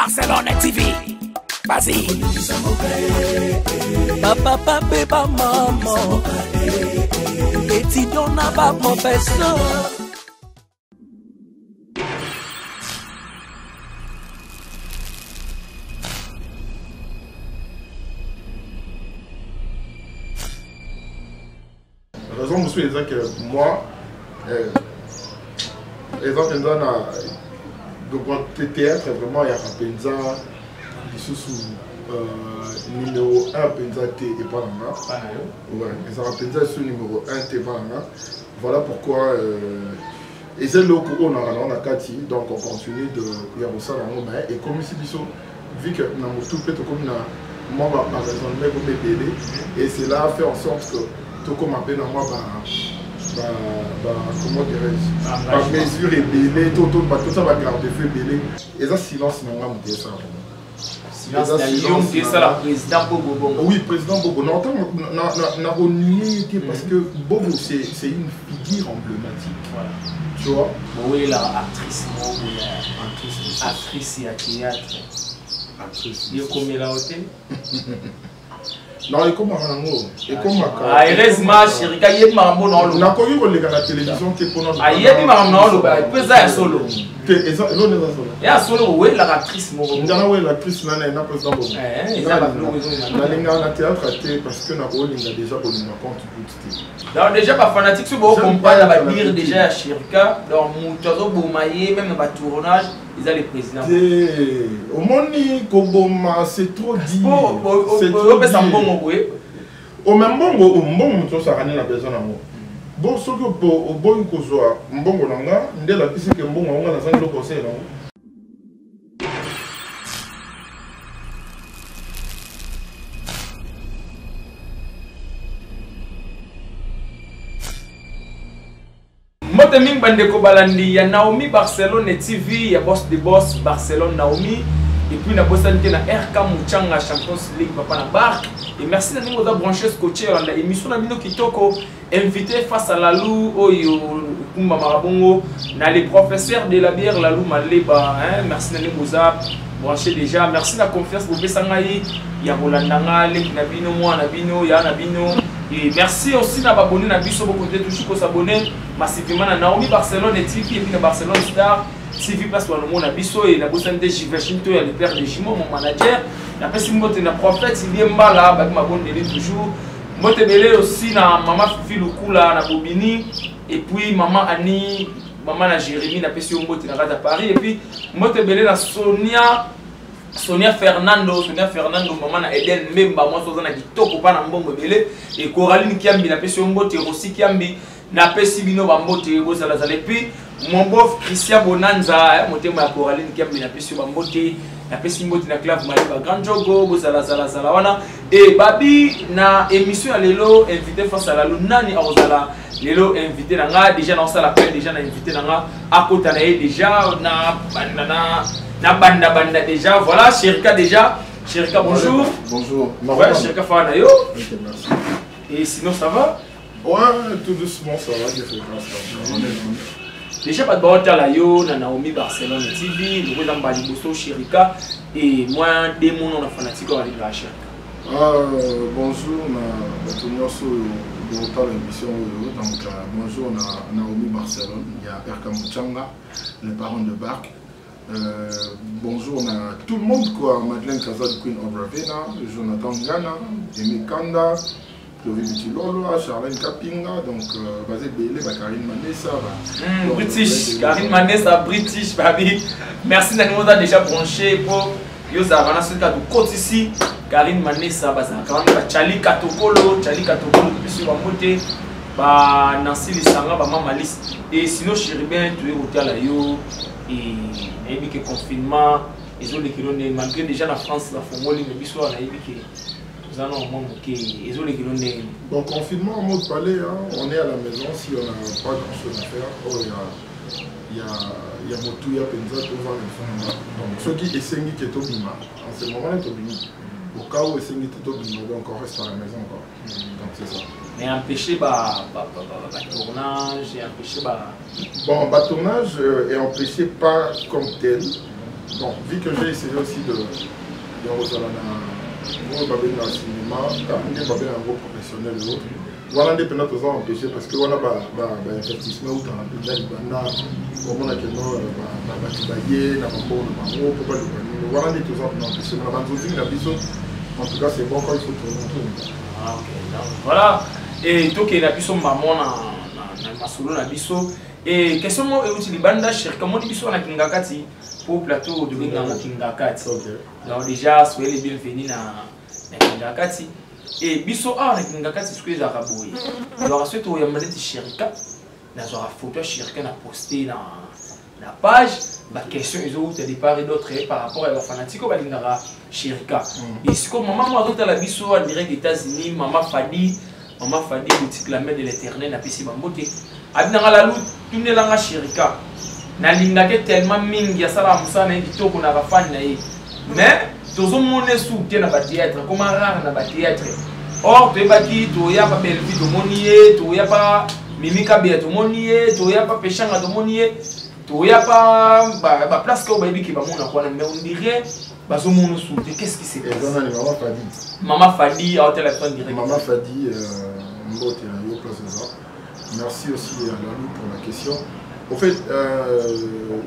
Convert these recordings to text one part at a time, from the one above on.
Barcelone TV. Vas-y. Bapapa mpe bamama étudiant na baprofesseur. Raison mosusu eza que moi eza mpenza na théâtre vraiment yaka mpenza lisusu numéro 1 mpenza te epa na nga. Ezalaka mpenza lisusu numéro 1 te epa na nga. Voilà pourquoi eza eloko oyo naka nango na kati, donc on continue de ya kosala yango, mais ekomisi biso vu que na motu mpe tokomi na mwa baraisonnement ekomi ebele, et cela fait en sorte que tokóma mpe na mwa comment dirais-je, bamesure ebele, totia bagarde-fou ebele. Eza silence na nga moto esala. Esala président Bobo bongo. Oui, président Bobo, na renier te, parce que Bobo, c'est une figure emblématique. Voilà. Tu vois. Bowela actrice moko ya actrice. Actrice ya théâtre. Actrice. Yekomela o te. Non, ekomaka nango, ekomaka. Heureusement Sherika yebi makambo na oloba. Nakoki koleka na télévision te mpona Ayebi makambo na oloba mpo eza ya solo. Te, eza eloko eza solo. Ya solo, owelaka actrice moko. Nga nawela actrice nana na président Bobo. Eza babiloko ezomema. Nalingaka na théâtre te parce que nakolinga déjà kolinga compte goutte te. Donc déjà bafanatique soki bocomprendre badire déjà ya Sherika, donc moto azoboma ye même na batournage eza le président. Te, omoni, koboma, c'est trop dit. Opesa mbongo boye. Ome mbongo, mbongo moto osaka nde na besoin nango. Bon, soki oboyi kozwa mbongo na nga, nde elakisi ke mbongo yango nga nazangi eloko osala yango. Mbote mingi bandeko balandi ya Naomi Barcelone TV, ya boss de boss Barcelone Naomi, et puis nabosani te na RK Muchanga Champions League, papa na bark. Et merci na ndenge oza branché, scotché, olanda émission na bino kitoko, invité face à Lalou oyo ekumbamaka bongo na les professeurs de la bière Lalou Maleba, hein. Merci na ndenge oza branché déjà, merci na confiance bopesa ngai ya kolanda nga, leki na bino, mwana na bino, ya na bino. Et merci aussi na babonné na biso, bokote toujours kosabonner massivement na Naomi Barcelone TV et puis na Barcelone Star TV, place wana omona biso. E nabosani te Givechin to ya le père de Jimo, mon manager. Napesi mbote na prophète Ilie Mbala babi mabondeli toujours. Mbote ebele aussi na mama Fifi Lukula na Bobini, et puis mama Annie, mama na Jérémie, napesi yo mbote na kati ya Paris. Et puis mbote ebele na Sonia Fernando, Sonia Fernando, mama na Eden Mbemba, mwasi oza na kitoko pa na mbongo ebele. Et Coraline Kiambi, napesi yo mbote, Rossi Kiambi, napesi bino bambote, bozalazala. Et puis mon bof Christian Bonanza, motema ya Coraline Kiambi, napesi yo bambote, napesi mbote na Clave Maleba Grand Jogo, bozalazalazala wana. Et babi na émission ya lelo, invité face à Lalou, nani akozala lelo invité na nga? Déjà naosala appel déjà na invité na nga, akota na ye déjà na banda banda déjà. Voilà Sherika déjà. Sherika, bonjour. Bonjour. Ouais, Sherika fa na yo. Ok, merci. Et sinon ça va? Ouais, tout doucement ça va, Dieu fait grâce. On est bon. Déjà bato baotala yo na Naomi Barcelone TV, loko eza mbala liboso Sherika, et moi demono na fanatique oyo alingaka Sherika. Bonjour na bato nyonso oyo botala émission oyo. Donc bonjour na Naomi Barcelone ya RK Muchanga, les parents de Bark. Bonjour à tout le monde, quoi. Madeleine Kazad, Queen of Ravenna, Jonathan Ngana, Aimé Kanda, Clovis Bichilolo, Charlène Kapinga, donc Basé Bélé, bah, Karine Manessa, bah, donc, British, ouais, Karine Manessa, British, babi. Merci d'avoir nous déjà branché pour Yo Zavana, ceux qui ont côté ici, Karine Manessa, bah, ça, quand même, bah, Charlie Katokolo, Charlie Katokolo, qui sur la montée, bah, Nancy Lissanga, bah, Maman Alice. Et sinon, Chérubin, tu es au là, yo, et nayebi ke confinement ezolekelo nde, malgré déjà na France bafongoli, mais biso awa nayebi ke toza na mwa moke, ezolekelo ndenge. Bon, confinement en mode palais, hein, on est à la maison si on n'a pas grand chose à faire. Oh, il y a motuya mpenza tovanda efanda. Donc soki esengi ke tobima, en ce moment là tobimi. Au cas où esengi te tobima, donc on reste à la maison, quoi. Donc c'est ça. Mais empêcher ba tournage et empêcher ba Bon, ba tournage est empêché pas comme tel. Bon, vu que j'ai essayé aussi de ya kozala na oyo babengaka cinéma, kaka nde babengaka yango professionnel et autres, wana nde mpenza toza empêché, parce que wana bainvestissement eutaka mpenza libanda. Omona keno bato baye na bambongo na bango mpo baluka nini. Wana nde toza mpena empêché na banzonzingi na biso. En tout cas, c'est bon, quand il faut tourner, tourne. Ah, ok, donc voilà, et tokende na biso mamo na masolo na biso. Et question moko euti libanda. Sherika, omoni biso wana Kingakati, po plateau tobenga yango Kingakati. Donc déjà, soyez les bienvenus na Kingakati. Et biso awa na Kingakati, soki ezalaka boye, zwaka soki toyamba neti Sherika, nazwaka photo ya Sherika, na poste na page. Baquestion ezowuta de part et d'autre par rapport ya bafanatike oyo balingaka Sherika. Et sikoyo mama mo azotala biso en direct États-Unis, Mama Fadi, Mama Fadi, boutique La Main de l'Éternel, napesi bambote. Abinanga lalu tunelanga Sherika, nalingaki tellement mingi, asalaka mosala na ye kitoko na bafani na ye, mais tozomona esu te na bathéâtre, koma rare na bathéâtre. Or toyebaki toya pa Bellevue tomoni ye, toya pa Mimi Kabeya tomoni ye, toya pa Peshanga tomoni ye, toya pa baplace oyo bayebi ke bamonaka wana, mais on dirait bazomona su te. Qu'est ce qui se passe? Eza nani, Mama Fadi? Mama Fadi aotela biso en direct. Mama Fadi, mbote na yo place eza. Merci aussi à Lalou pour la question. Au fait,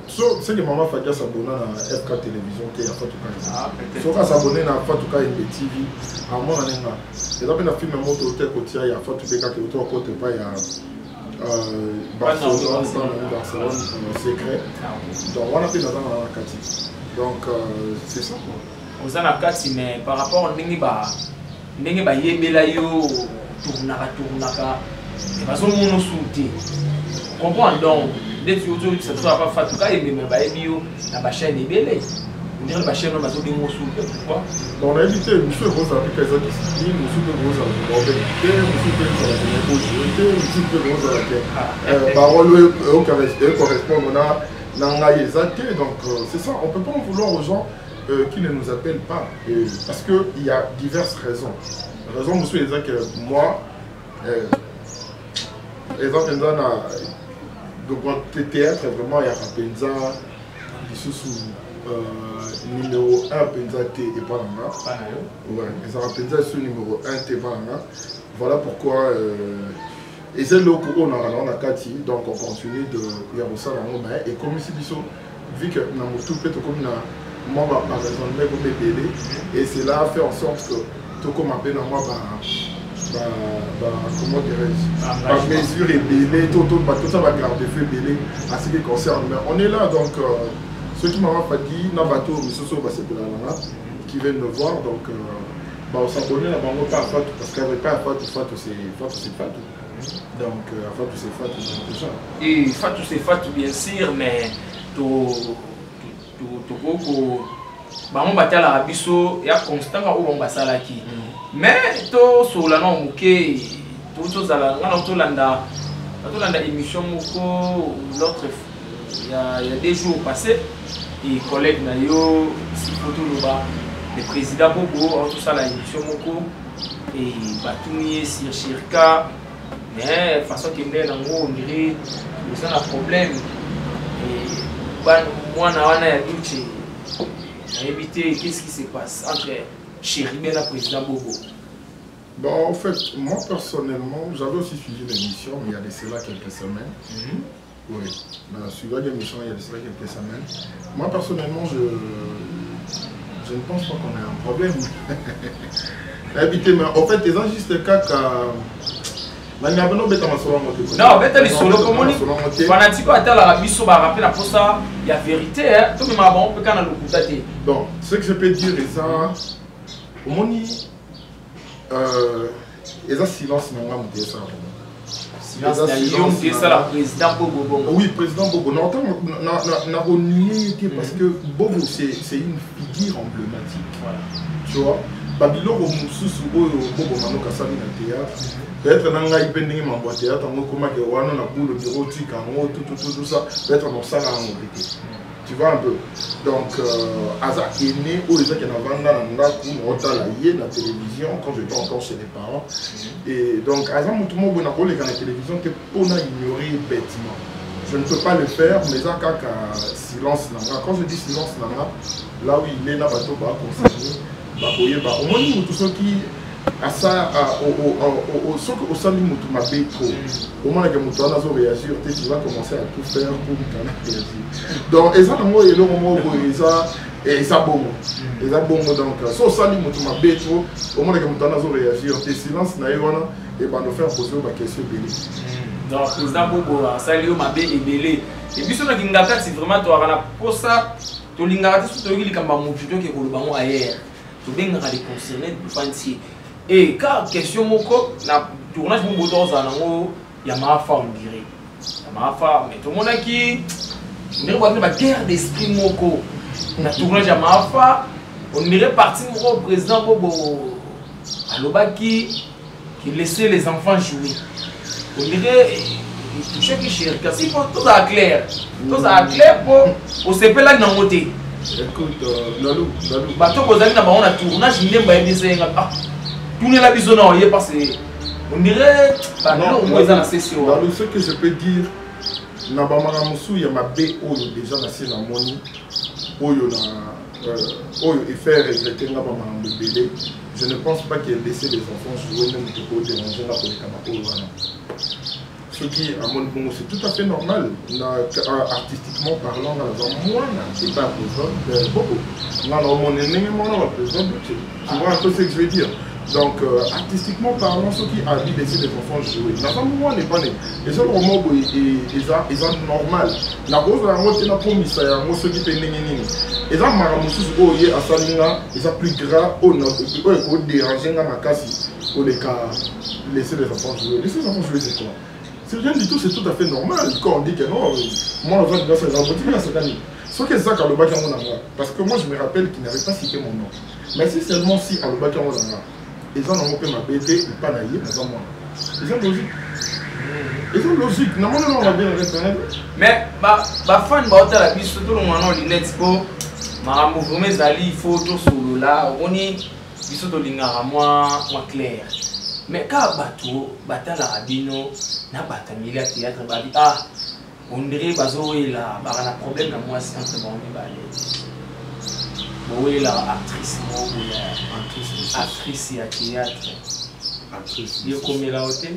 so, c'est que Maman Fadia s'abonne à FK Télévision, qui est à Fatou. Ah, peut-être. Soki asabonné na Fatou Kayembe TV, amona ndenge eza mpe na film moko te kotia ya Fatou mpe kaka euti okota epai ya Barcelone, Barcelone secret. Donc wana mpe naza na kati. Donc c'est ça quoi. Oza na kati, mais par rapport ndenge ba ndenge bayebela yo, tournaka tournaka, bazomona osu te, comprendre? Donc ndeti ozoyebisa biso apa Fatou Kayembe, me bayebi yo na bachaîne ebele, ondire bachaîne oyo bazobenga osu te. Pourquoi? Bon, nayebi te. Mosusu ekozala mpe eza discipline, mosusu mpe ekozala baobenga te, mosusu mpe ezala kende kojoue te, mosusu mpe ekozala ke barole oyo ecorrespondre na ngai eza te. Donc c'est ça, on peut pas en vouloir aux gens qui ne nous appellent pas et, parce que il y a diverses raisons. Raison mosusu eza que moi, eza mpenza na théâtre vraiment yaka mpenza lisusu numéro 1 mpenza te epa na nga. Ouais, ezalaka mpenza lisusu numéro 1 te epa na nga. Voilà pourquoi eza eloko oyo naka nango na kati. Donc on continue de ya kosala yango, mais ekomisi biso, vu que na motu mpe tokomi na mwa baraisonnement ekomi ebele, et cela fait en sorte que tokóma mpe na mwa ba, comment dirais-je, bamesure ebele, totia bagarde-fou ebele à ce qui concerne. Mais on est là. Donc ceux qui mama Fadi na bato misusu oyo basepela nanga, qui viennent me voir, donc bas'abonner na bango pas à Fatou, parce qu'avec pas à Fatou, Fatou c'est Fatou, c'est Fatou. Donc Fatou c'est Fatou, donc c'est ça. Et Fatou c'est Fatou, bien sûr, mais to tokoko bango batalaka biso ya constant oyo bango basalaki. Mais tosolola na moke, tozala nga na tolanda émission moko l'autre, il y a 2 jours passés, et collègue na yo, sifo toloba, le président Bobo, tosala émission moko et batuni ye sur Sherika, mais façon kende nango, on dirait oza na problème mwana wana ya Duce. Nayebi te qu'est-ce qui se passe entre Chérubin na président Bobo. Bon, en fait, moi personnellement, j'avais aussi suivi l'émission, mais il y a de cela quelques semaines. Oui, on a suivi l'émission il y a de cela quelques semaines. Moi personnellement, je ne pense pas qu'on ait un problème. Habité, mais en fait, ils ont juste kaka. Nanga bino beta masolo yango te. Non, beta lisolo komoni fanatique oyo atalaka biso barape na posa ya vérité, tomemaka bango mpe kaka na lokuta te. Bon, ce que je peux dire, eza omoni eza silence na nga moto esala. Silence na yo moto esala président Bobo bongo? Oui, président Bobo na renier te, parce que Bobo, c'est une figure emblématique. Voilà. Tu vois, babiloko mosusu oyo Bobo Manoka asali na théâtre, peut-être na ngai mpe ndenge mambo ya théâtre yango ekomaki wana na bule biro tika yango, tout ça, peut-être mosala yango mpe te, tu vois un peu. Donc aza aîné oyo ezaki na vanda na ndako na otala ye na télévision quand j'étais encore chez les parents. Et donc aza motu moko boye nakoleka na télévision te mpona ignorer bêtement. Je ne peux pas le faire, mais eza kaka silence na nga. Quand je dis silence na nga, là où il est, na bato ba concerné, bakoyeba. Omoni mutu soki asa soki osali mutu mabe trop, omonaka mutu wana azo réagir te, tu vas commencer à tout faire pour mutu wana réagir. Donc eza nango eloko moko boye, eza bongo, eza bongo. Donc so osali mutu mabe trop, omonaka mutu wana azo réagir te, silence na ye wana ebanda faire poser ba question ebele. Donc président Bobo asali yo mabe ebele. E biso na Kingakati vraiment toyaka na posa, tolingaka te soki toyoki likambo ya motu toke koloba ngo ailleurs, tobengaka les concernés tofandi ye. E car question moko na tournage moko tozala nango ya Maafa, on dirait ya Maafa, mais tomonaki ndenge bwaki na baguerre d'esprit moko na tournage ya Maafa. On dirait parti moko président Bobo alobaki qui laissait les enfants jouer. On dirait touchaki chéri, kasi po tozala clair, tozala clair po osepelaki nango te. Écoute, Lalou, Lalou. Bato bozali na bango na tournage nde bayebisa ye nga, ah, tunela biso na oye, parce que on dirait babiloko moko eza na session. Lalou, ce que je peux dire na bamaka mosusu ya mabe oyo déjà na se namoni oyo na oyo efaire regretter nga bamakambo ebele, je ne pense pas qu'il laisser les enfants jouer nde moto kodéranger nga koleka baoyo wana. Soki amoni bongo, c'est tout à fait normal. Na artistiquement parlant, nga naza mwana epa ya président Bobo, nga na omoni ndenge mwana wa président Buche, tu vois un peu ce que je veux dire? Donc artistiquement parlant, soki abi laisser les enfants jouer, naza mwana epa ne, eza eloko moko boye eza normal. Nakozwa yango te, nakomisa yango soki mpe ndenge nini. Eza makambo mosusu oyo ye asali nga eza plus grave, oyo ekodéranger nga makasi koleka laisser les enfants jouer. Laisser les enfants jouer, c'est quoi? C'est rien du tout, c'est tout à fait normal. Quand on dit que non, moi, cette année, ce que Zach alobaki yango na nga, parce que moi je me rappelle qu'il n'avait pas cité mon nom. Mais si seulement si alobaki yango na nga, eza nango mpe mabe te epa na ye, naza mwana. Eza logique. Eza logique. Namoni nango mabe na internet. Mais bafan baotala biso, tolongwa na lunette po makambo vraiment ezali, il faut tosolola. Omoni biso tolingaka mwa clair, mais kaka bato batalaka bino na bato ya milieu ya théâtre babi, ah, on dirait bazowela baka na problème na mwasi entre bango mibale, bowelaka actrice moko boye, actrice ya théâtre. Yekomela o te?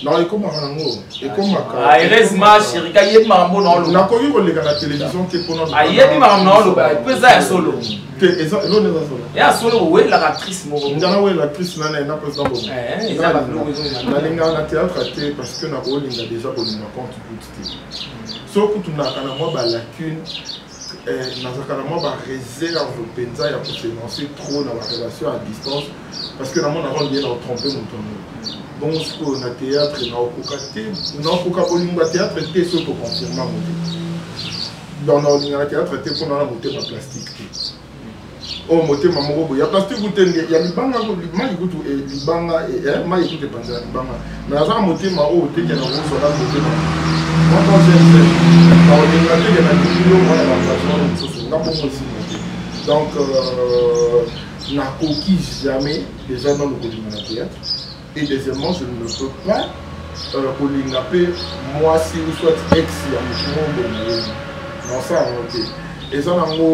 Non, ekomaka nango, ekomaka. Heureusement Sherika yebi makambo na oloba. Nakoki koleka na télévision te mpona Ayebi makambo na oloba mpo eza ya solo. Te, eza eloko eza solo. Ya solo, owelaka actrice moko. Nga nawela actrice nana na président Bobo? Eza babiloko ezomema. Nalingaka na théâtre te, parce que nakolinga déjà kolinga compte goutte te. So kutu naka na mwa balacune, nazalaka na mwa baréserve mpenza ya kose lancer trop na barelation à distance, parce que namonaka ondie na otrompe moto yango bongo. Sikoyo na théâtre naokoka te, naokoka bolingo ya théâtre te soki toconfirme yango te. Donc naolinga na théâtre te mpona na motema plastique te, oyo motema moko boye ya plastique te ya libanga, mai kutu libanga, mai kutu epanzela libanga. Mais aza na motema oyo teke na kozwa na motema moko naolinga teke na lingi yo wana baengagement mosusu nga bongo esimba te. Donc nakoki jamais déjà nano kolinga na théâtre, et deuxièmement je ne peux pas kolinga mpe mwasi ou soit ex ya motu moko boye nayebi. Nasala yango te, eza nango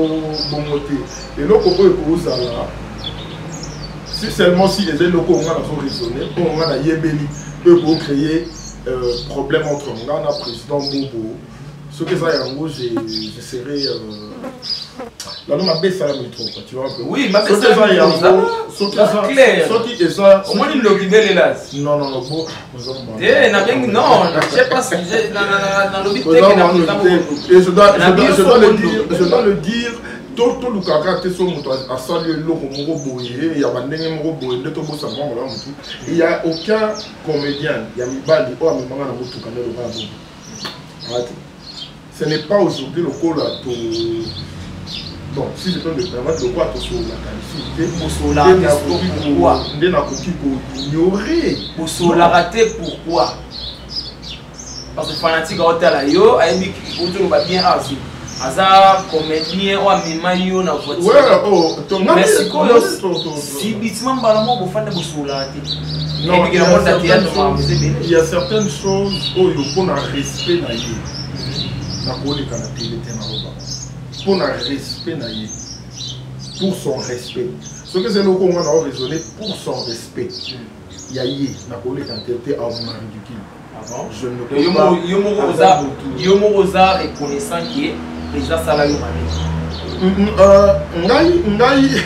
bongo te. Eloko oyo ekozala, si seulement si eza eloko oyo nga nazo raisonner, oyo nga nayebeli, oyo ekocréer problème entre nga na président Bobo, soki eza yango, je serai lalo mabe esalami trop, quoi, tu vois un peu? Oui, mabe. Soki eza yango, soki eza Clair. Soki eza Omoni ndoki belelasi. Non, non, non, bo Te nabengi, non, je sais pas si nalobi teke na président Bobo. Et je dois le dire, je dois le dire, tolukaka te so moto asali eloko moko boye ya bandenge moko boye nde tobosana mwa malamu motu. Il y a aucun comédien ya mibali oyo amemanga na motuka nde lokola Bobo ate. Ce n'est pas aujourd'hui lokola to, bon, si je peux me permettre, lokola tosololaka lisusu te. Bosololaka te, pourquoi? Nde nakoki koignorer. Bosololaka te pourquoi? Parce que fanatique aotala yo, ayebi otoloba bien asi aza comédien oyo amema yo na voiture. Oh, Mais sikoyo sibitima mbala moko bofanda, bosololaka te. Non, il y a certaines choses oyo mpona respect na ye nakoleka na tele te, naloba mpona respect na ye, pour son respect. Soki eza eloko nga na raisonner pour son respect ya ye, nakoleka na tele te, aomona ridicule. Je ne peux pas. Yo moko oza reconnaissant ke président asala yo mabe? Ngai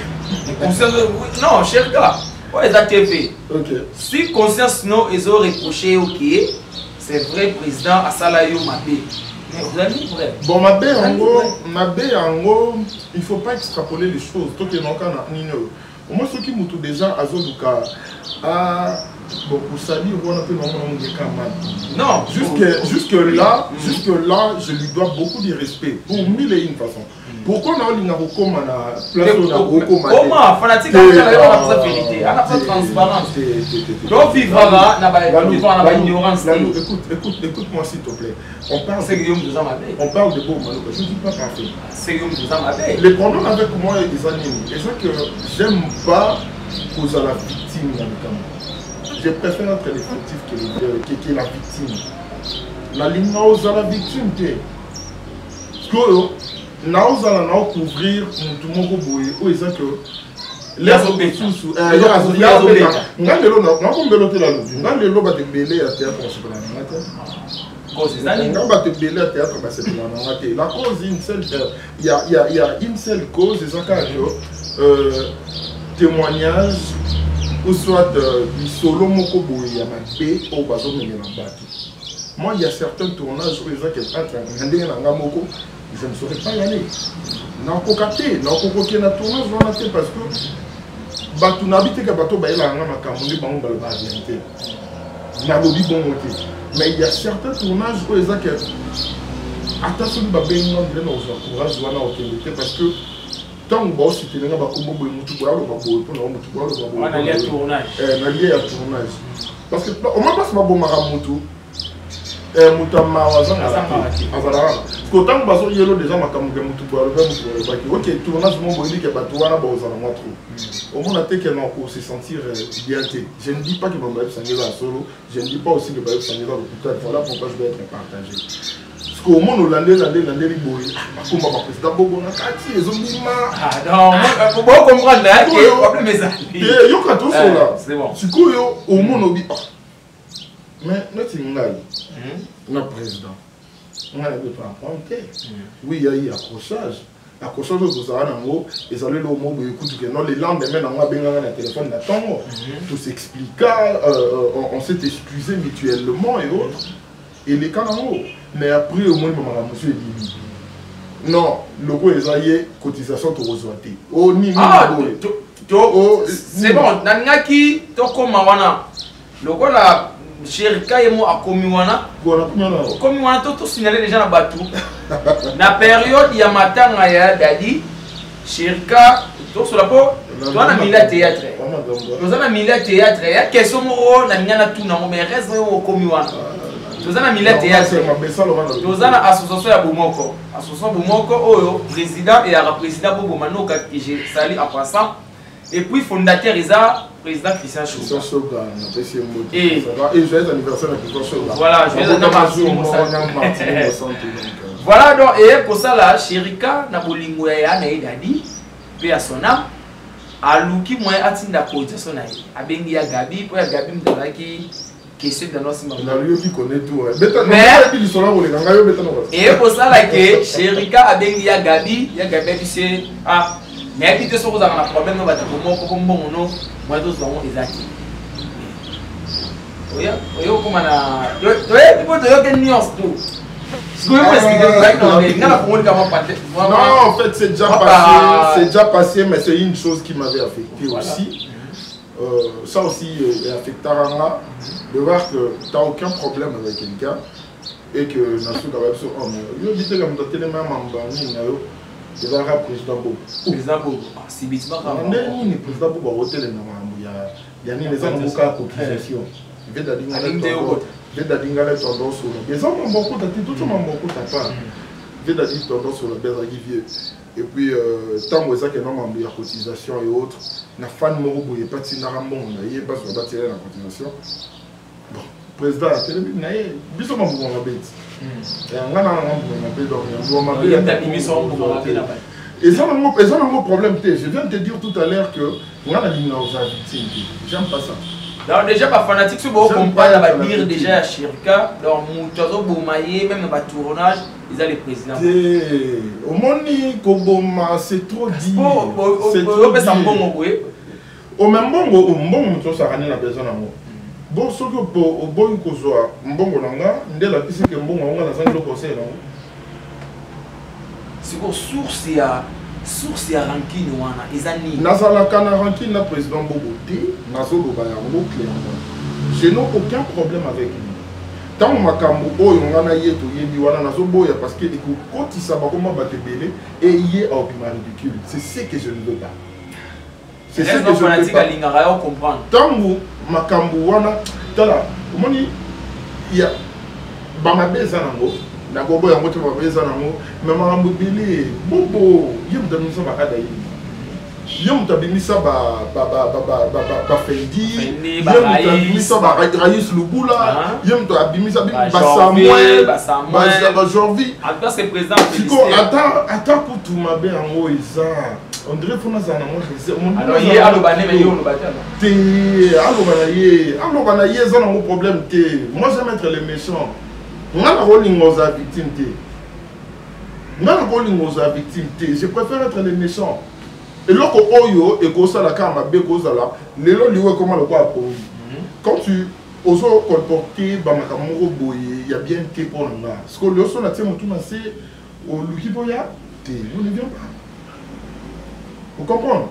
Non, cher gars, oyo eza TV. Okay. Si conscience no ezo reproche yo ke c'est vrai, président asala yo mabe, mais ozali vrai. Bon, mabe yango, mabe yango, il faut pas extrapoler les choses. Tokendaka na nini oyo, omoi soki motu déjà azoluka a bon kosalir wana mpe nango nangeka mal. Non. Jusque là, jusque là, je lui dois beaucoup de respect pour mille et une façons. Pourquoi naolinga kokóma na place oyo nakokóma? Koma fanatique ana vérité, ana transparence. Tovivaka na baignorance. Écoute, écoute, écoute moi s'il te plaît. On parle, on parle de Bobo Manoka, je ne dis pas parfait. Le problème avec moi eza nini? Eza que j'aime pas kozala victime na likambo. Je préfère être le fautif que la victime. Nalinga ozala victime te. Sikoyo naozala naocouvrir motu moko boye oyo eza ke mosusu nga lelo nakombelo te. Lalobi nga lelo, bato ebele ya théâtre basepela na nga te. Nga bato ebele ya théâtre basepela na nga te. La cause, une seule, il y a une seule cause, eza kaka ke témoignage ou soit lisolo moko boye ya mabe oyo bazomemela bato. Moi, il y a certains tournages oyo eza ke entre na ndenge na nga moko, je ne saurais pas y aller. Nakoka te, nakokoke na tournage wana te, parce que bato nayebi te ke bato bayelaka nga makambo nde bango balobaka vérité. Nalobi bongo te, mais il y a certains tournages oyo eza ke ata soki babengi nga, ndenge na kozwa courage wana okende te, parce que ntango baositele nga bakombo boye, motu boye aloba boye mpona motu boye aloba boye na lieu ya tournage, parce que omoi place babomaka motu, moto ya mawa azangaka te, azalaka wana. Parce que ntango bazoyelo déjà makambo ke motu boye alobi, motu boye alobaki, ok, tournage mo boyebi ke bato wana baozala mwa trop, omona te ke na ko se sentir bien te. Je ne dis pas que bayebisanga eza ya solo, je ne dis pas aussi que bayebisanga eza lokuta. Voilà pourquoi je dois être partagé, parce que omona olandeli, landeli, landeli boye, bakomba baprésident Bobo na kati ezobima. Bocomprendre problème ezali. Yoka, tosola sikoyo. Omona obi, mais neti ngai na président, ngai nayebi oto te. Oui, ya ye accrochage, accrochage oyo tozala nango ezali eloko moko boye ekutu ke non, le lendemain nango abenganga na téléphone na ntongo, tout s'expliqua, on s'est excusé mutuellement et autres, eleka nango. Mais après omoni bamakambo mosusu ebimi, non, loko eza ye cotisation tokozwa te o nini boye. C'est bon, nalingaki tokóma wana lokola Sherika ye mo akomi wana. Okomi wana, to tosignale déjà na bato na période ya matanga ya Dadi Sherika. Tosola mpo toza na milieu ya théâtre, toza na milieu ya théâtre ya question moko nalinga natuna yango, mais reste oyo okomi wana. Toza na milieu ya théâtre, toza na association ya Bomoko, association Bomoko oyo président eyaka président Bobo Manoka, que je salue en passant, et puis fondateur eza président Christian Choga. Et joyeux anniversaire à Christian Choga. Voilà, joyeux anniversaire. Voilà, donc et kosala Sherika na bolingo ya ya na ye Dadi mpe ya son âme, aluki moyen atinda cotisation na ye, abengi ya Gabi mpo ya Gabi moto azalaki question dano nsima. Nayoki connaît tout. Beta lisolo koleka ngai yo, beta. Eye kosala ke Sherika abengi ya Gabi, ya Gabi abise: ah, nayebi te soki ozalaka na problème no bato moko mpo mbongo no moyen tozwa yango eza te. Oyo okóma na toyebi mpo toyoki nyonso tu. Non, en fait, c'est déjà passé, c'est déjà passé, mais c'est une chose qui m'avait affecté aussi. Ça aussi affecté nga, de voir que tu n'as aucun problème avec quelqu'un et que nasuka babiso, oh, mais yo biteka moto atelema mamba nini na yo, ezalaka président Bobo. Président Bobo sibitima. Nde nini président Bobo akotelema makambo ya nini? Eza nango kaka cotisation. Ve dadingala tendance olobi eza mambo okota te, totyo mambo okota pa. Vieux Dadi Tendance Olabe azalaki vieux. Et puis ntango ezaki na mambo ya cotisation et autres, na fan moko boye epatindaka mbongo na ye, bazwa batiela na cotisation. Bon, président atelemi na ye, biso mambuma mabe ti nga na nanga mbuma mabe, donc ya mbuma mabe eza nango problème te. Je viens de te dire tout à l'heure que nga nalinga ozala victime te, j'aime pas ça. Donc déjà bafanatique soki bocomprendre badire déjà ya Cherika, donc moto azoboma ye même na batournage eza le président. Te, omoni, koboma, c'est trop dit. Opesa mbongo boye. Ome mbongo, mbongo moto osaka nde na besoin nango. Bon, soki oboyi kozwa mbongo na nga, nde elakisi ke mbongo yango nga nazangi eloko osala yango. Sikoyo source ya rancune wana eza nini? Nazalaka na rancune na président Bobo te, nazoloba yango clairement, je n'ai aucun problème avec lui. Ntango makambo oyo nga na ye toyebi wana, nazoboya parce que ekokotisa bakoma bato ebele e ye aobima ridicule. C'est ce que je ne veux pas, c'est ce que je ne veux pas. Alingaka yo comprendre. Ntango makambo wana, tala, omoni ya bamabe eza nango, nakoboya yango te, mabe eza nango, me makambo ebele. Bobo ye moto abimisa baada, ye ye moto abimisa bafendi, ye moto abimisa barais Lubula, ye moto abimisa basamuel, bajorvi. Siko ata kutu mabe yango eza, on dirait faut nazala nango. Te, aloba na ye, aloba na ye, eza nango problème te. Moi, j'aime être le méchant. Nga nakolinga ozala victime te, nga nakolinga ozala victime te, je préfère être le méchant. Eloko oyo ekosala kaka mabe, kozala lelo liwa ekoma lokola pongi. Quand tu ozo comporte bamakambo moko boye ya bien te mpo na nga, siko lelo so natie motu na se, oluki boya te, on ne vient pas. Ocomprendre?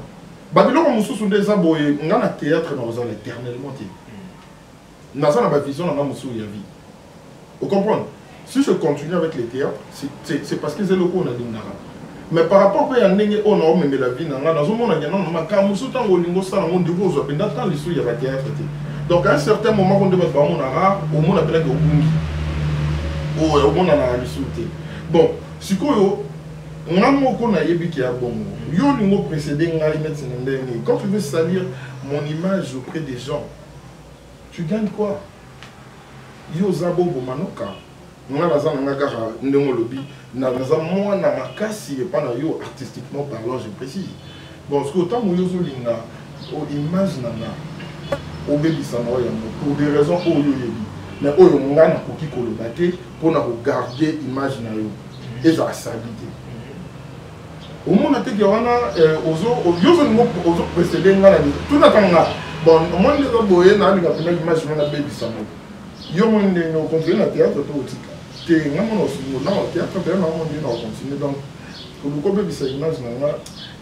Babiloko mosusu nde eza boye. Nga na théâtre na kozala éternellement te, naza na bavision na nga mosusu ya vie. Ocomprendre? Si je continue avec le théâtre, c'est parce que eza eloko oyo nalingaka, mais par rapport mpe ya ndenge oyo naomemela vie na nga, nazomona ke nano makambo mosusu, ntango olingi osala yango, ndiko ozwa mpenza temps lisusu ya bathéâtre te. Donc à un certain moment ko nde bato bamona rare, omona mpenaki obungi oyo omonanaka lisusu te. Bon, sikoyo nga moko nayebi ke ya bongo, yo olingi oprécédé ngai neti na ndenge. Quand tu veux salir mon image auprès des gens, tu gagnes quoi? Yo oza Bobo Manoka, nga naza na nga kaka ndenge olobi, naza mwana makasi epa na yo, artistiquement parlant, je précise. Bon, parce que ntango yo ozolinga image na nga obebisa na oyo yango pour des raisons oyo oyebi, mais oyo nga nakoki koloba te mpona kogarde image na yo ezala sali te, omona teke wana yo ozolinga ozoprécédé nga na tunaka nga. Bon, omoni ndenge boye nalinga mpena image wana abebisa ngo, yo moni ndenge ocontinue na théâtre to otika te? Nga mona osungo na théâtre mpe na ngo nde na ocontinue. Donc koluka obebisa image na nga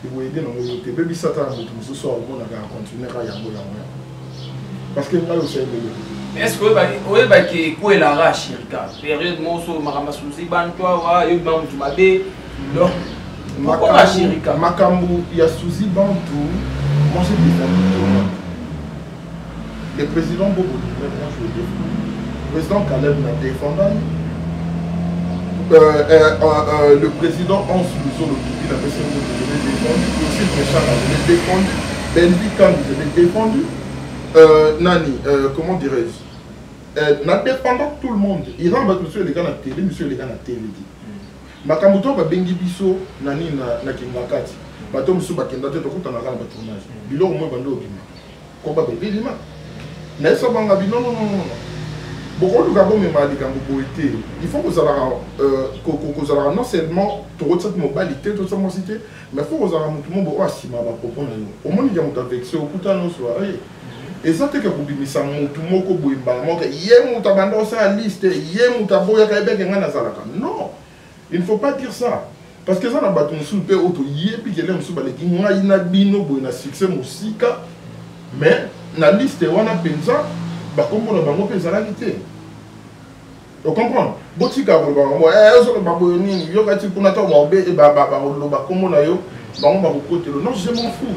ekoyede nango yo te, bebisa ata na moto mosusu aomonaka acontinue kaka yango yango yango, parce que ngai osali ndenge. Est ce que oyebaki ekwelaka Cherika période moso makambo asusi bantu awa, yobima motu mabe? Donc pourquoi Cherika? Makambo ya Suzi Bantu, moi j'ai défendu tout le monde. Le président Bobo lui-même, moi je le défends. Président Caleb na défendu, le président Hans Luzolo Bibi na pesi yango, je l'ai défendu. Aussi Méchant, je l'ai défendu. Benvi Kang, je l'ai défendu. Nani, comment dirais-je, na défendant tout le monde. Iran bato mosusu eleka na télé, mosusu eleka na télé te. Makambo to babengi biso na nini na kinga kati, bato mosusu bakenda te, tokutanaka na batournage, biloko moi bando obima koba bebelima nayesa banga bi non, non, non, non, bokoluka bomema likambo boye te. Il faut kozalaka non seulement tokotiaki mobali te, totia mwasi te, mais faut kozalaka motu mo bo oyo asima bapropos na yo. Omoniki ya moto avexe, okuta nyonso eza te ke kobimisa motu moko boye mbala moko, ye moto abanda osala liste, ye moto aboyaka ebeke ngai nazalaka. Non, il ne faut pas dire ça, parce que eza na bato mosusu mpe oyo toyebi kele mosusu baleki ngai na bino boye na succès mosika, mais na liste wana mpenza bakombo na bango mpe ezalaki te. Ocomprendre? Botika koloba bango ozoloba boye nini, yoka ti kuna to bakoloba kombo na yo, bango bakokotela. Non, je m'en fous.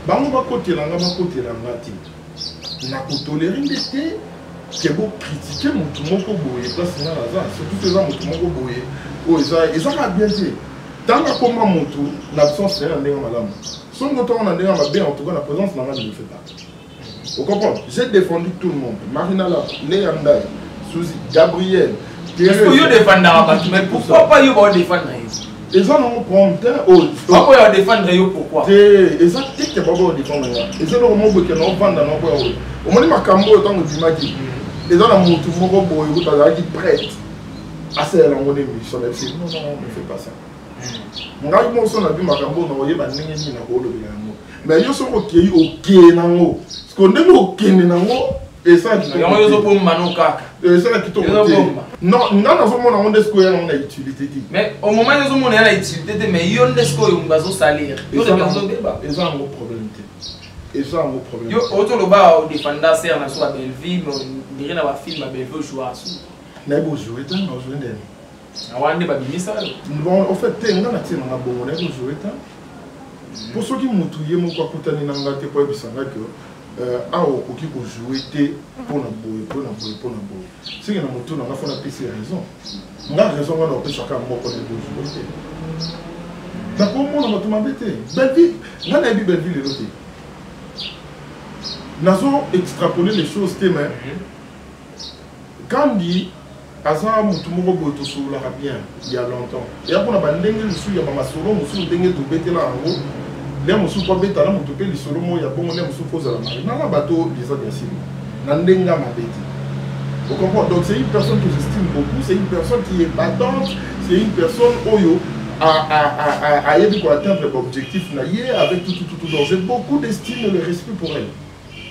Bango bakotela nga, bakotela nga te, nakotolérer nde te. Ke bo critiquer mutu moko boye place nga naza, surtout soki eza mutu moko boye oyo eza eza kaka bien te. Tanga komba mutu na absence na ye na ndenge malamu. Soki otonga na ndenge mabe en tout cas na présence na nga ne le fais pas. Vous comprenez? J'ai défendu tout le monde. Marina Lapa, Léa Ndaye, Suzy, Gabriel. Est-ce que yo défendaka bato mais pourquoi pas yo bao défendre yo? Eza nango problème te. Bakoya défendre yo pourquoi? Te, eza te ke bakoya défendre nga. Eza eloko moko boye ke na ovanda na okoya oyo. Omoni makambo oyo ntango ebimaki, eza na motu moko boye kutu azalaki prête asalela yango na émission na biso. Non, non, ne fais pas ça. Ngai moko so nabi makambo oyo nakoyeba ndenge nini nakolobela yango. Mais yo soki okei okee nango. Siko ndenge okende nango esala kitoko. Yango yo ozobomba no kaka. Esala kitoko te. Non, nga nazomona yango nde sikoyo ya nango na utilité te. Mais au moment yo ozomona ya na utilité te, mais yo nde sikoyo bazosalir. Yo nde ozobeba. Eza yango problème te. Eza yango problème. Yo otoloba odefanda sere na so ba Bellevue, mais on dirait na ba film ya Bellevue ojoua su. Nayebi ojoue te, na ojoue ndeni. Na wana nde babimisa yo. Bon, au fait te nga natie nanga bongo nayebi ojoue te. Mpo soki motu ye moko akutani na nga te mpo ayebisa nga ke awa okoki kojoue te mpo na boye mpo na boye mpo na boye, seke na motu na nga fo napesi raison. Nga raison nga na opesaka moko nayebi ojoue te. Nakomona bato mabe te. Bellevue, nga nayebi Bellevue lelo te. Nazo extrapoler les choses te, mais Kandi aza mutu moko boye tosololaka bien il y a longtemps. Eya mpona bandenge mosusu ya bamasolo mosusu ndenge tobetela yango le mosusu po abeta na moto mpe lisolo moko ya bongo le mosusu mpo ozala mari nanga bato liza biasili na ndenge ya mabe te. Vous comprenez? Donc c'est une personne que j'estime beaucoup, c'est une personne qui est battante, c'est une personne oyo ayebi ko atteindre l'objectif na ye avec tout tout tout tout. Donc j'ai beaucoup d'estime et de respect pour elle.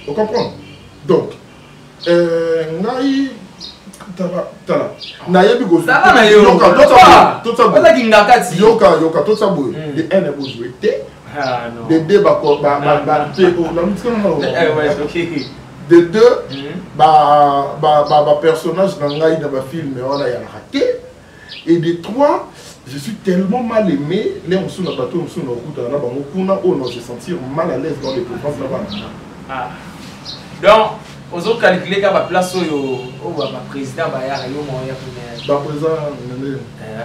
Vous comprenez? Donc ngai tala tala nayebi koyoka yoka totsa boye de un ekozwe te de deux de deux bapersonnage na ngai na bafilme wana yalaka te, et de trois je suis tellement mal aimé le mosusu na bato mosusu na okutana na bango kuna oyo na se sentir mal à l'aise dans les préférences na bana. Donc ozocalcule kaka baplace oyo oyo baprésident bayaka yo moya kuna? Baprésident nde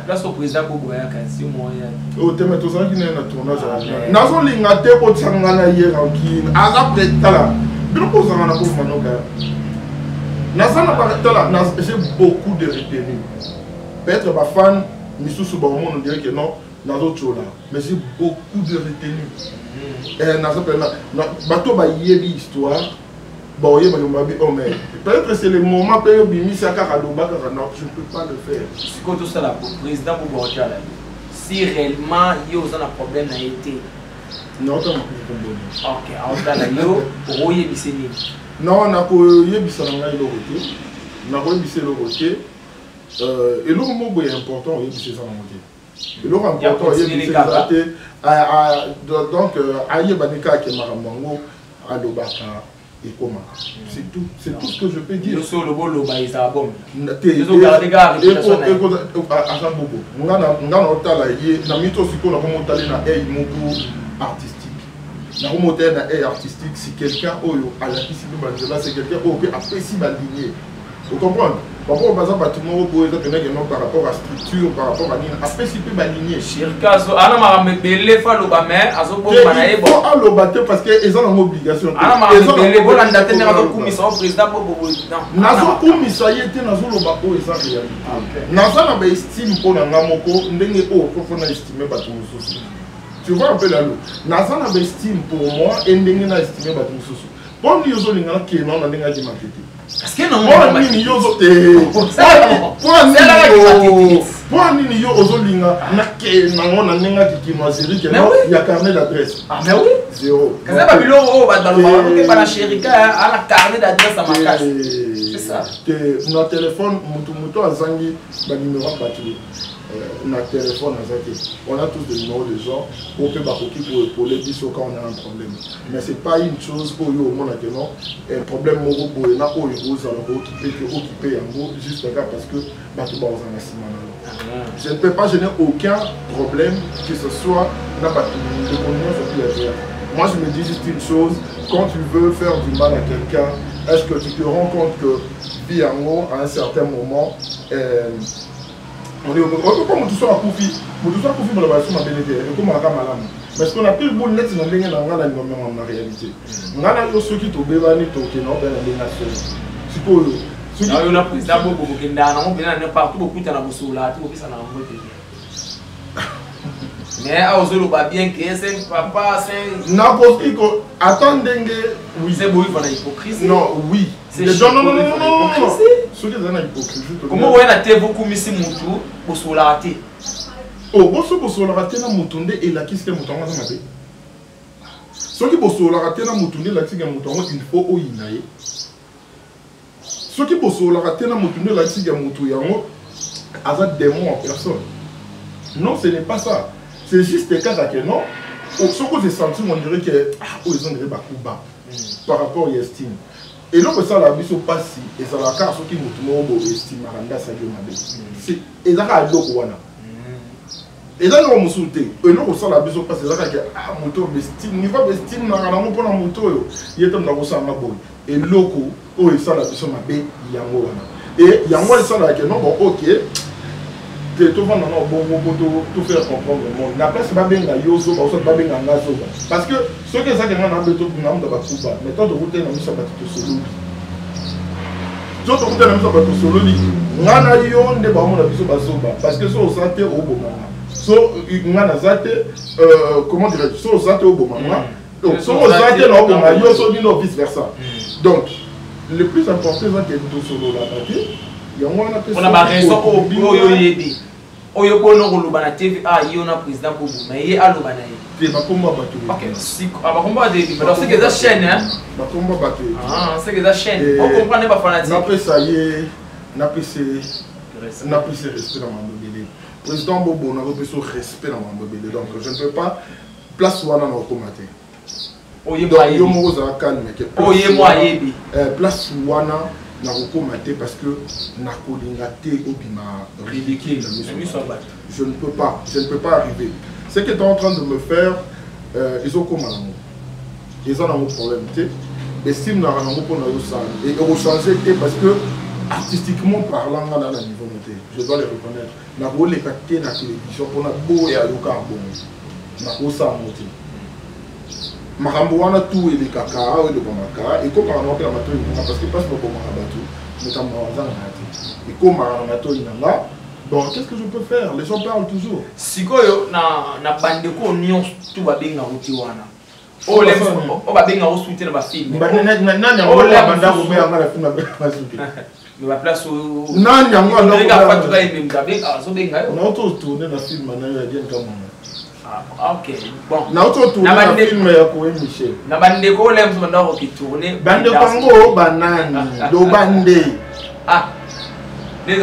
place oyo président Bobo ayaka yo moya. Oyo te, mais tozalaki naye na tournage. Nazolinga te kotianga na ye rancune. Aza prêt. Tala bino kozanga na bomanoka naza na tala, j'ai beaucoup de retenue. Peut-être bafan misusu baomona on dirait que non, nazotiola, mais j'ai beaucoup de retenue. Naza mpena bato bayebi histoire baoyeba mabe. Oh, mais peut-être c'est le moment mpe obimisa kaka loba kaka. Non, je ne peux pas le faire. Sikoyo tosala président Bobo otala yo si réellement yo oza na problème na ye te. Naota mokuku komboni. Ok, aotala yo, okoyebisa nini? Non, nakoyebisa na ngai eloko te, nakoyebisa eloko te. Eloko moko boye important oyebisa eza nango te. Eloko important oyebisa eza te. Donc ayebani kaka ke makambo yango alobaka ekomaka. C'est tout, c'est tout ce que je peux dire. Yo oloba oloba ezala bombe. Aza Bobo, nga na otala ye na mito sikoyo nakomotali na œil moko artistique, nakomotali na œil artistique. C'est quelqu'un oyo alakisi mpe banzela, c'est quelqu'un oyo mpe apesi baligne. Vous comprenez? Bango baza bato moko boye eza pendeke non par rapport à structure, par rapport à nini, apesi mpe baligne. Shirkazo ana makambo ebele fo aloba, mais azobomba na ye. Bon, aloba te parce que eza nango obligation. Ana makambo ebele, bolanda te ndenge azokumisa o président Bobo. Nazokumisa ye te, nazoloba oyo eza réalité. Naza na baestime mpo na nga moko ndenge oyo fofo na estime bato mosusu. Tu vois un peu lalo, naza na baestime pour moi e ndenge na estime bato mosusu. Mpo nini ozolinga nakende na ndenge akimaka te? Parce que non, nini yo ozo te, mpo nini yo ozolinga nakende nango na ndenge akikinoiserie ke ya carnet d'adresse? Ah, mais oui. Zéro. Kaza ba biloko oyo bato balobaka okeba na Sherika ana carnet d'adresse ya makasi. C'est ça. Te, na téléphone mutu mutu azangi banimero ya bato na téléphone aza te. On a tous des numéros de gens oyo mpe bakoki koépauler biso quand on a un problème, mais c'est pas une chose oyo omonake non problème moko boye na oyo ozala kookipe te, okipe yango juste kaka parce que bato bakozala na nsima na yo. Je ne peux pas, je n'ai aucun problème que ce soit na bato ndeko nyonso mpe ya théâtre. Moi, je me dis juste une chose: quand tu veux faire du mal à quelqu'un, Est-ce que tu te rends compte que vie yango, à un certain moment, on est okopa motu so akufi, motu so akufi, baloba so mabele te, ekomaka malamu. Mais ce qu'on appelle boule neti na ndenge na nga na ngomema na réalité, nga na yo, soki tobebani, tokende obe na ndenge ya solo. Sikoyo soki yo na président Bobo bokendaka nango mpena na partout, bokutana, bosola te, bopesana yango te, mais awa ozoloba bien que c'est papa, c'est Nakoki ko ata ndenge, oui. C'est boyiva na hypocrisie. Non, oui. C'est Non, non, non, non, non, non. Hypocrisie. Soki eza na hypocrisie, Komo boya na te, bokumisi mutu, bosolaka te. O boso bosolaka te na motu nde elakisi te moto yango aza mabe. Soki bosolaka te na motu nde elakisi ke moto yango, il faut oyina ye. Soki bosolaka te na motu nde elakisi ke motu yango aza démon en personne? Non, ce n'est pas ça. C'est juste kaka ke non, soki oze sentir, on dirait que ah, oyo eza, on dirait bakuba par rapport ya estime. Eloko esalaka biso mpasi ezalaka kaka soki motu moko boye estimaka nde asali yo mabe. Eza kaka eloko wana, eza eloko mosusu te. Eloko osalaka biso mpasi eza kaka ah, moto oyo bestime, niveau bestime naka nango mpona moto oyo ye te, moto akosalanga boye. Eloko oyo esala biso mabe yango wana. E yango wana esalaka ke non, bon, ok te, tovanda na bongo mpo to faire comprendre le monde. Na place babenga yo zoba, osati babenga nga zoba, parce que soki ezaki nga na beto namuta bakuba. Mais tant tokutana na miso ya bato, tosololi, so tokutana na miso ya bato, tosololi, nga na yo nde baomona biso bazoba, parce que so oza te, obomanga. So nga naza te, comment dirais, so oza te, obomanga. Donc soki oza te, na oboma yo, so bino, vice versa. Donc le plus important eza ke tosololaka te, yango wana. Mpe mpona baraison oyo oyebi, oyo bona koloba na TV, ah, yo na président Bobo, mais ye aloba na ye. Te, bakomba bato. Bakomba bato ebima. Donc soki eza chaîne, bakomba bato. Soki eza chaîne, ocomprendre bafanatique. Napesa ye, napesa, napesa respect na mambo ebele. Président Bobo, nazopesa respect na mambo ebele. Donc je ne peux pas, place wana na okóma te. Yo moko ozala calme ke oye mo ayebi. Place wana nakokóma te, parce que nakolinga te obima ridicule. Je ne peux pas, je ne peux pas arriver. Ce que tu es en train de me faire, ezokóma nango, eza nango problème te. Estime naka nango mpona yosala ekochange te, parce que artistiquement parlant, nga na na niveau no te, je dois le reconnaître. Nakoleka te na télévision mpona boya yoka bongo, nakosala yango te. Makambo wana tu elekaka, oyo elobamaka, ekomaka na mpe na matoi na nga, parce que place babomaka bato, makambo aza na nga te, ekomaka na matoi na nga. Bon, qu'est-ce que je peux faire? Les gens parlent toujours. Sikoyo na bandeko nyonso tu babengaka te wana, oyo babengaka osu te na bafilm. Nani yango banda kobenganga na film, abengaka su te? Mais baplace. Nani yango? Azobenga yo. Nauti otourne na film na yo ya Diane Kamona. Ah, ok, bon. Nauti otourne na film ya Koe Michel. Na bandeko oyo mosu banda koki tourne. Bandeko yango banani? Loba nde. Ah, nde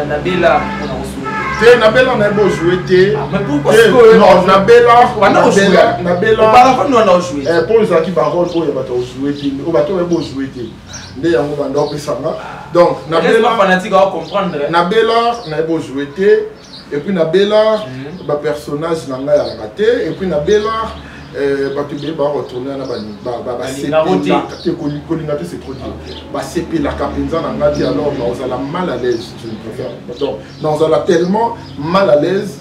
nabela mpona kosuka. Te, nabela nayebi ojouer te. Non, nabela, nabela mpo ezalaki barole oyo ya bato ojouer te, oyo bato oyebi ojouer te, nde yango banda opesanga. Donc nabela nayebi ojouer te, et puis nabela bapersonnage na ngai yalaka te, et puis nabela bato ebele baretourne wana, basepelaka te. Kolinga te, c'est trop dire. Basepelaka mpenza na ngai te. Alors naozala mal à l'aise, je ne préfère. Donc naozala tellement mal à l'aise,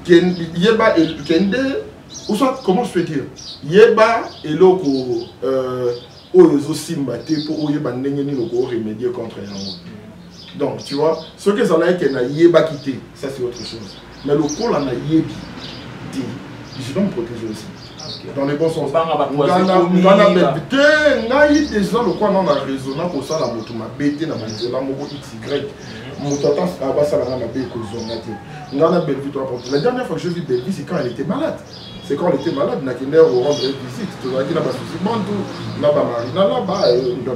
yeba kende, ou soit, comment je peux dire, yeba eloko oyo ezosimba te, mpo oyeba ndenge nini okoremédier contre yango. Donc tu vois, soki ezalaki ke nayebaki te, ça c'est autre chose. Mais lokola nayebi te, je dois me protéger aussi, dans le bon sens. Te, ngai déjà lokola na raisonna kosala moto mabe te na banzela moko xy. Moto ata basalanga mabe, ekozonga te. Ngai na Bellevue to, la dernière fois que je vis Bellevue, c'est quand elle était malade. C'est quand elle était malade, nakende rendre visite. Tozalaki na basusi bantu na bamarina là-bas,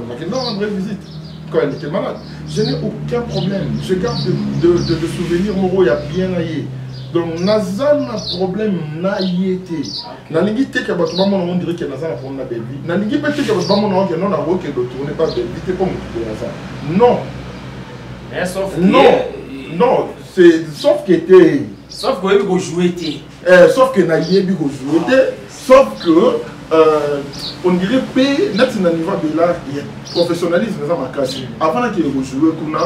nakende rendre visite quand elle était malade. Je n'ai aucun problème, je garde de souvenirs moko ya bien na ye. Donc naza na problème na ye te. Nalingi te ke bato bamona, on dirait ke naza na problème na Bellevue. Nalingi mpe te ke bato bamona ke non, nakokende tourne pa Bellevue te mpo motu boye aza. Non, non, non, c'est sauf que te. Sauf que oyebi kojouer te. Eh, sauf que nayebi kojouer te, sauf que On dirait mpe neti na niveau ya Bel'Art ya professionnalisme eza makasi. Avant nakende kojouer kuna,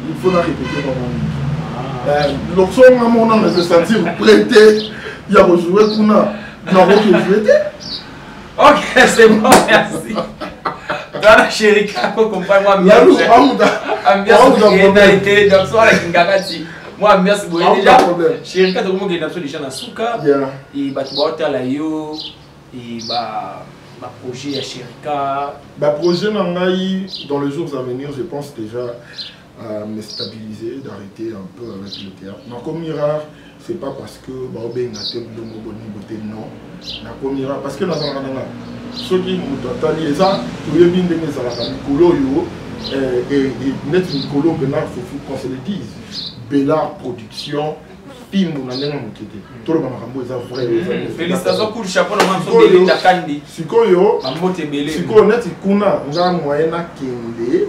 il faut na répéter bango mingi. Donc so nga mona na se sentir prêt te ya kojouer kuna, nakoki jouer te. Ok, c'est bon, merci. Voilà, chéri, kako comprendre moi ambiance. Ambiance ena été donc so ala kingakati. Moi ambiance boye déjà. Chéri, quand on na biso déjà na suka. Et bato baotala yo et ba projet ya Cherika. Ba projet na ngai dans les jours à venir, je pense déjà à me stabiliser, d'arrêter un peu avec le théâtre. Nakomi rare, c'est pas parce que baobenga te bilongo boni bote, non. Nakomi rare parce que nazalaka nanga soki moto atali eza toyebi ndenge ezalaka mikolo oyo, neti mikolo mpena faut qu'on se le dise, Bel'Art Production filme na ndenge moke te, toloba makambo eza vrai. Félicitation, coup de chapeau na mwa Belinda Kandi. Sikoyo Bambote ebele. Sikoyo neti kuna nga moyen nakende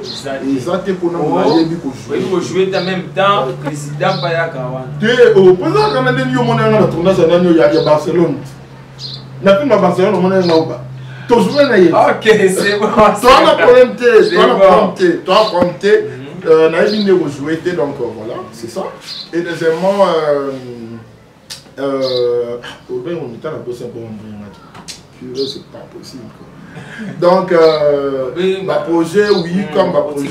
eza te mpona nayebi. Oyebi kojouer te, en même temps président payaka wana. Te, président kana ndeni yo omona yanga na tournage ya nani oyo ya Barcelone, na film ya Barcelone, omona yanga oba tojouer na ye. Ok, c'est bon. Toana problème te, toana problème te, toana problème te. Nayebi nde kojouer te, donc voilà, c'est ça. Et deuxièmement, obe omita na bosa bongo, purée, c'est pas possible quoi. Donc baprojet, oui, comme baprojet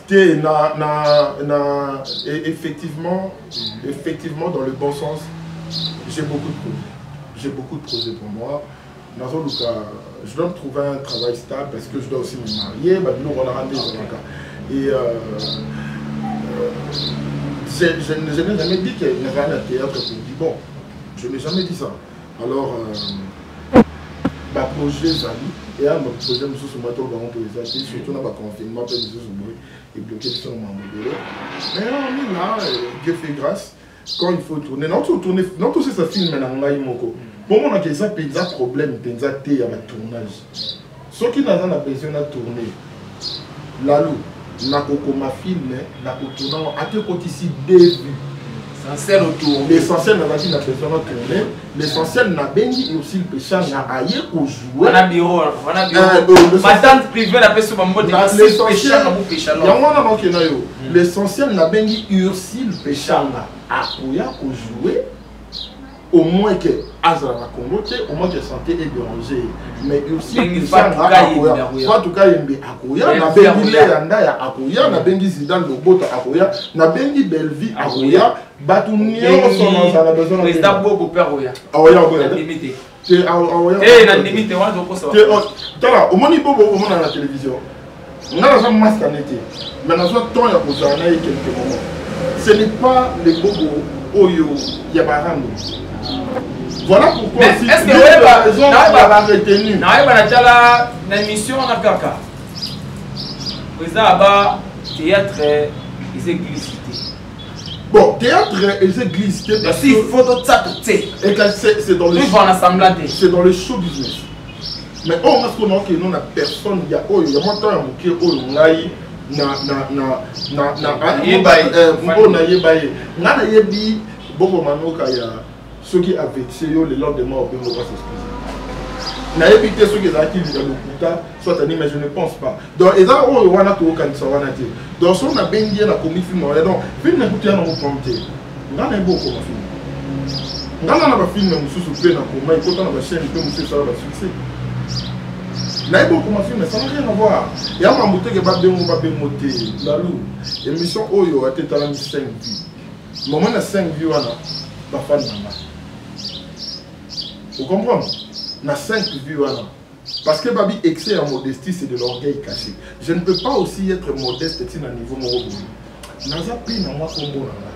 te na effectivement, effectivement, dans le bon sens, j'ai beaucoup de projets, j'ai beaucoup de projets pour moi. Nazoluka, je dois me trouver un travail stable parce que je dois aussi me marier, babiloko wana nde ezalaka. Et je n'ai jamais dit que nazala na théâtre pour dire bon, je n'ai jamais dit ça. Alors baprojet ezali eya baprojet mosusu bato bango mpo eza te, surtout na baconfinement mpe lisusu boye ebloquer biso na mambo ebele. Mais on est là, Dieu fait grâce. Quand il faut tourner, nauti tourner, nauti osisa film na ngai moko, bomonaka eza mpenza problème mpenza te ya batournage. Soki naza na besoin na tourner lalu, nakokoma film, nakotourner ate ekotisi deux vues. Essentiel autour. L'essentiel, nazalaki na besoin na tourner, l'essentiel nabengi aussi Peshanga, aye kojouer. Wana bureau, wana bureau, ma tante privée napesi bambote. Yango wana naokenda yo, l'essentiel nabengi Ursile Peshanga, akoya kojouer. Au moins que azala na Congo te, au moins que santé est dérangée, mais Ursile Peshanga akoya, Fatuka Yembe akoya, nabengi Leya Ndaya akoya, nabengi Zidane Lobota akoya, nabengi Bellevie akoya, bato nyonso nazala besoin. Président Bobo mpe akoya. Akoya, akoya. Nandimi te. Te, akoya. Te, nandimi te, wana tokosa. Te, tala, omoni Bobo, omona na télévision, nga naza masque ane te, mais nazwa temps ya kozala na ye quelques moments. Ce n'est pas le Bobo oyo ya barando. Voilà pourquoi aussi est-ce que oyeba raison ya la retenue. Nayeba natala na émission wana kaka président aba théâtre eza église te. Bon, théâtre eza église te. Parce qu'il faut totia totie. Et c'est dans le na semblant te. C'est dans le show business. Mais oyo nga sikoyo naokende na personne ya oyo ya mwa temps ya moke oyo ngai na na na na na oyo nayeba ye, ngai nayebi Boko Manoka ya soki avexer yo, le lendemain obengoka s'excuse. Nayebi te soki ezalaki ya lokuta soit ani, mais je ne pense pas. Donc eza oyo wana tokokanisa wana te. Donc soki nabengi ye, nakomi film wana, donc film nakuti ya nango prendre te. Ngai nayebi okoma film, ngai na bafilm mosusu mpe nakoma, ekota na bachaîne mpe mosusu esala basuccès. Nayebi okoma film, ça n'a rien à voir ya mambo teke babengo babengo te. Lalu émission oyo ate etalami 5 vues, moment na 5 vues wana bafani na nga, ocomprendre, na 5 vues wana, parce que babi excès ya modestie, c'est de l'orgueil caché. Je ne peux pas aussi être modeste ti na niveau moko boye. Naza mpe na mwa kombo na nga,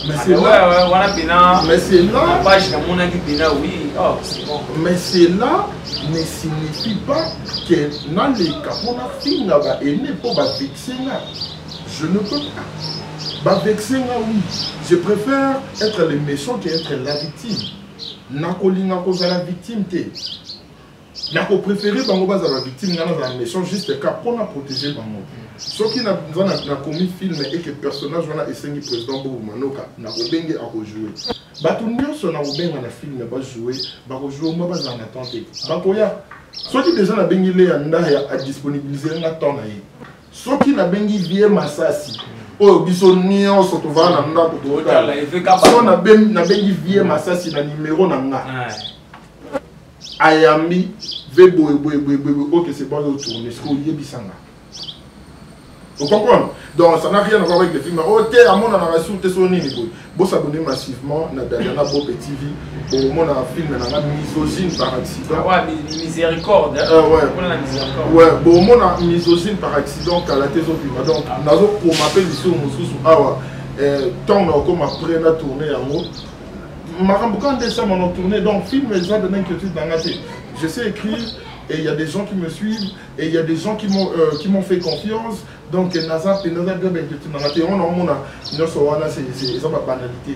mais c'est là wana pena. Mais c'est là page namonaki pena, oui, oh, c'est bon. Mais cela ne signifie pas que naleka mpona finga baene mpo bavexer nga. Je ne peux pas bavexer nga. Oui, je préfère être le méchant que être la victime. Nakolinga kozala victime te, nakopréférer bango bazala victime, nga nazala méchant, juste ka mpona protéger bango. Soki naza nakomi film et que personnage wana esengi président Bobo Manoka, nakobenge, akojouer. Bato nyonso na kobenga na film bajoue, bakojoue mwa bazala na temps te, bakoya. Soki déjà nabengi Leya Ndaya, adisponibilize nga temps na ye. Soki nabengi Vie Masasi, oyo biso nyonso tovanda na ndako totala, so nabengi Vie Masasi na numero na nga, ayambi ve boye boye boye boye, ok, c'est bon, yo tourne. Soki oyebisa nga, vous comprenez? Donc ça n'a rien à voir avec le film. Oh te amonanaka sur te so nini boye. Bosabonner massivement na Daliana Bope TV, bomona film na nga Misogyne par accident. Ah ouais, miséricorde. Ouais. Mpona na miséricorde. Ouais, bomona Misogyne par accident kala te ezobima. Donc nazokoma mpe lisusu mosusu awa, ntango nakokoma prêt na tourne yango, makambo kaka nde esama na tourne. Donc film eza de l'inquiétude na nga te. Je sais écrire et il y a des gens qui me suivent et il y a des gens qui m'ont fait confiance. Donc naza mpe naza bien bainquiétude na nga te. Yango naomona nyonso wana eza babanalité.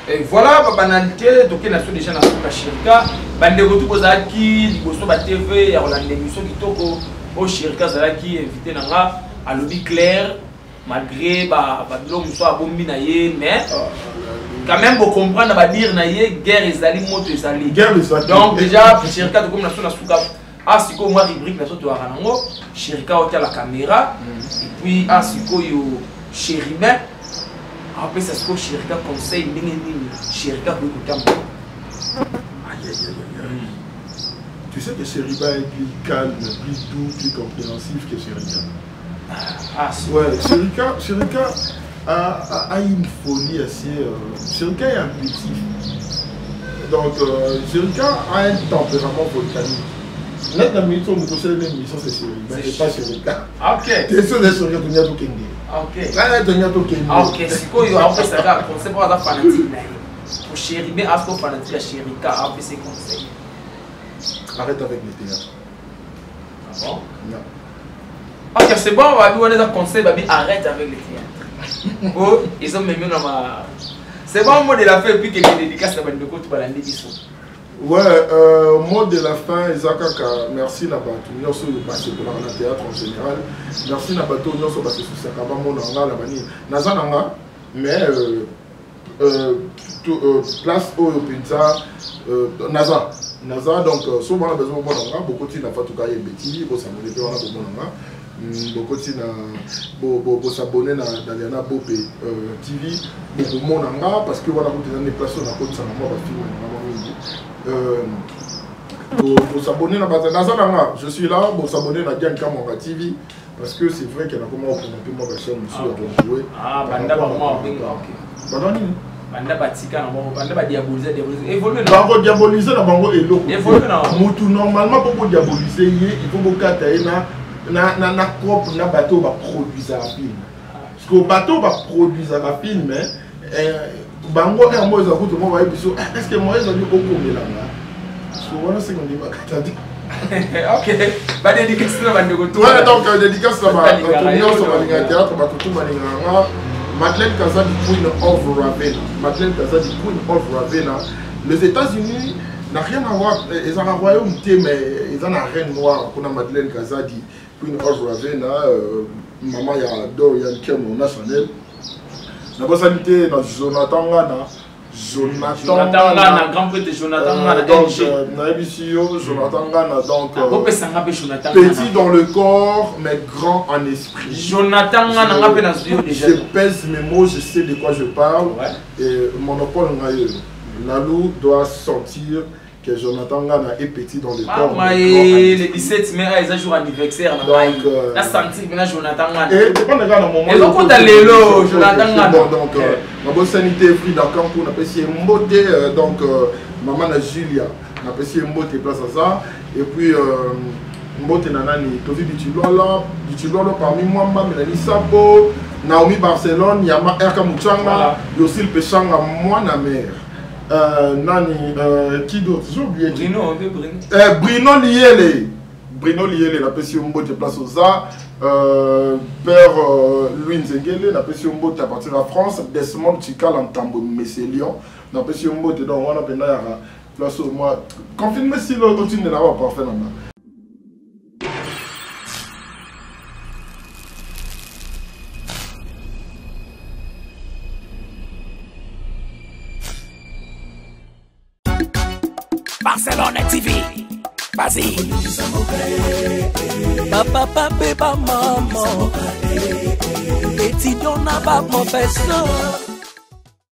Et voilà, babanalité. Toke na so déjà na suka. Shirika, bandeko tu bozalaki liboso ba TV ya kolanda émission kitoko oyo Shirika azalaki invité na nga, alobi clair malgré babiloko mosusu abombi na ye, mais quand même bocomprendre na badire na ye, guerre ezali, moto ezali. Guerre ezali. Donc déjà Shirika, tokomi na so na suka. Ah, sikoyo mwa rubrique na so toyaka nango, Shirika otala caméra et puis ah, sikoyo Chérubin apesa sikoyo Shirika conseil ndenge nini Shirika akoki kotambola. Aïe, aïe, aïe, aïe. Tu sais que Chérubin est plus calme, plus doux, plus compréhensif que Chérika. Ah, si. Ouais, Chérika a une folie assez. Chérika est impulsif. Donc, Chérika a un tempérament volcanique. Net na minute, on me une émission, c'est Chérubin, c'est pas Chérika. Ah, ok. T'es sûr de Chérika, tu n'as pas Kende. Ah, ok. Là, tu n'as pas Kende. Ah, ok. Sikoyo, après ça, conseil pour la fanatique. Pour Chérubin, à ce fanatique à Chérika, après ses conseils. Arrête avec les théâtres. Ah bon? Non. Ok, c'est bon, babi, on est un conseil, babi, arrête avec les théâtres. Oh, ils ont même dans ma. C'est bon, mot de la fin, et puis quelques dédicaces à Bandeko, tu vas l'année biso. Ouais, mot de la fin, eza kaka, merci na bato nyonso oyo basepelaka na théâtre en général. Merci na bato nyonso basesusaka bamona nga na banini. Naza na nga, mais place oyo mpenza, naza. Naza, donc so bana besoin bomona nga, bokoti na Fatuka Yembe TV, bosabone mpe wana bomona nga. Bokoti na, bo, bo, bosabone na Daliana Bope TV, bokomona nga, parce que wana kutu eza nde place oyo nakotisaka mwa bafilme na nga mwa mingi. Bosabone na baza, naza na nga, je suis là, bosabone na Diane Kamwanga TV, parce que c'est vrai qu'elle a commencé à prendre un peu moins de chaîne, monsieur, à jouer. Ah, banda ba mwa obenga, ok. Banda nini? Banda batika na bango, banda ba diaboliser, diaboliser. Évoluer na Bango diaboliser na bango eloko. Évoluer na bango. Mutu normalement pour diaboliser ye, il faut bokata ye na corps na bateau ba produire film. Parce que bateau ba produire film, hein, bango un mois za kutu mo ba biso, est-ce que moi ils ont dit okomela nga? Parce que wana c'est qu'on dit ba kata. Ok, ba dédicace na bandeko tout. Ouais, donc dédicace na ba Balinga, to nyonso yo, balinga yo. théâtre, ba tout balinga nga. Madeleine Kazadi, Queen of Ravenna. Madeleine Kazadi, Queen of Ravenna. Les États-Unis n'a rien à voir, ils ont un royaume, mais ils ont la reine noire. On a Madeleine Kazadi, Queen of Ravenna, maman ya Dorian Kermona Chanel. Na bosanité na Jonathan Ngana. Jonathan Jonathan Ngana. Ngana, grand prêtre Jonathan Ngana, Donc, NG. nayebi yo, Jonathan Ngana, donc, Ah, bopesa nga mpe Jonathan petit Ngana. dans le corps, mais grand en esprit. Jonathan Ngana, nga mpe nazwi yo déjà. Je pèse mes mots, je sais de quoi je parle. Ouais. Et monopole ngaye, Lalou doit sentir que Jonathan Ngana est petit dans le Ah, corps, mais mais grand en le esprit. 17 mai, ah, ils ont jour anniversaire, na Donc, ngai. Na senti maintenant Jonathan Ngana. Et c'est pas un gars dans mon moment. Ils ont compté lelo, Jonathan Ngana. Bon, donc, Eh. ma bonne sanité, Frida Kankou, on a apprécié Mbote, donc, maman na Julia, on a apprécié Mbote, place à ça. Et puis, Mbote nanani, Tovi Bichilwala, Bichilwala parmi moi, Mélanie Sapo, Naomi Barcelone, Yama Erka Muchanga, Voilà. Yosil Pechanga, moi, na mère. Nani, qui d'autre? J'ai oublié. Bruno, on veut Bruno. Bruno Liele. Bruno Liele, la PC Mbote place aux arts. Père Louis Nzengele, la PC Mbote à partir de la France. Desmond Chikal en Tambo Messelion. La PC Mbote, donc on a place au mois. Confirmez si l'autre continue d'avoir parfait. Barcelone TV. Vas-y. Bapapa mpe bamama, étudiant na baprofesseur.